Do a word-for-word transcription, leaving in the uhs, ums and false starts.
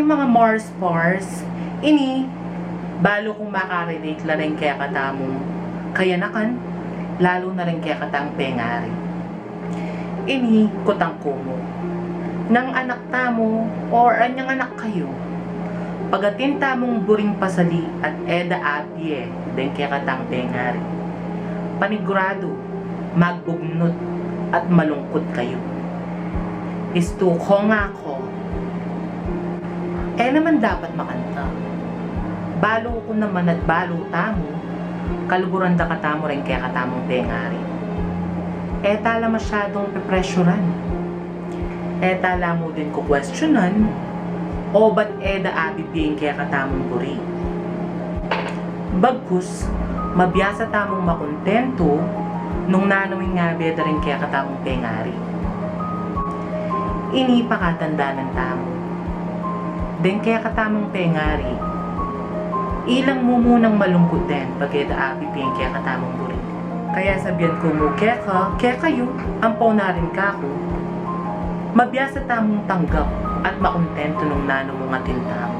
Mga Mars Pars, ini, balu kung makarelate la ring kekatamung kayanakan, lalu na ring kekatang pengari. Ini kutang ku mu. Nang anak tamu or anyang anak kayu, pagatin tamung buring pasali at e da apie deng kekatang pengari. Paniguradu, magbugnut at malungkut kayu. Istu ko nga ko, e naman dapat makanta. Balu ku naman at balu tamu, kaluguran da katamu ring kekatamung pengari. E ta la masyadung pepresyuran. E ta la mu din kukwestiyonan, o bat e da abibie ing kekatamung buri. Bagkus, mabiasa tamung makontentu nung nanu ing abe da ring kekatamung pengari. Ini pakatandanan tamu. Deng kekatamung pengari, ilang mu munang malungkut den pag e da abibie ing kekatamung buri. Kaya sabian ku mu keka, kekayu, ampon na rin kaku, mabiasa tamung tanggap at makontentu nung nanu mung atin tamu.